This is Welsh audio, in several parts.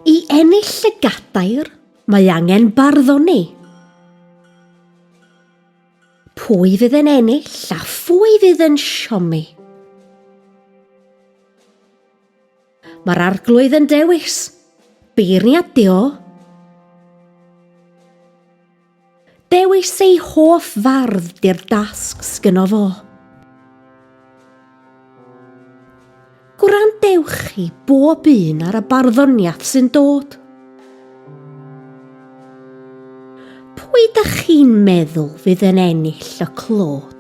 I ennill y gadair, mae angen barddoni. Pwy fydd yn ennill a phwy fydd yn siomi? Mae'r arglwydd yn dewis. Beirniad di o. Dewis ei hoff fardd di'r dasg sgynno fo. Gwrandewch chi bob un ar y barddoniaeth sy'n dod. Pwy dych chi'n meddwl fydd yn ennill y clod?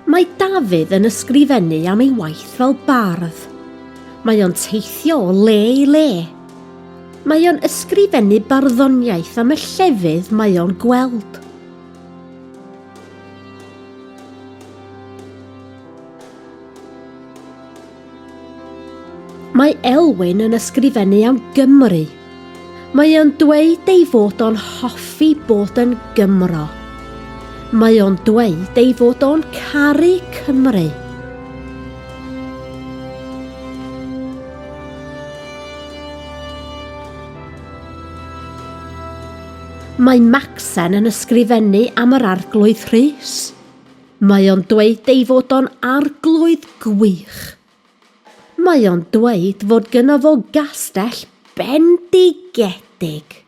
Mae Dafydd yn ysgrifennu am ei waith fel bardd. Mae o'n teithio o le i le. Mae o'n ysgrifennu barddoniaeth am y llefydd mae o'n gweld. Mae Elwyn yn ysgrifennu am Gymru. Mae o'n dweud ei fod o'n hoffi bod yn Gymro. Mae o'n dweud ei fod o'n caru Cymru. Mae Macsen yn ysgrifennu am yr Arglwydd Rhys. Mae o'n dweud ei fod o'n arglwydd gwych. Mae o'n dweud fod gynno fo gastell bendigedig.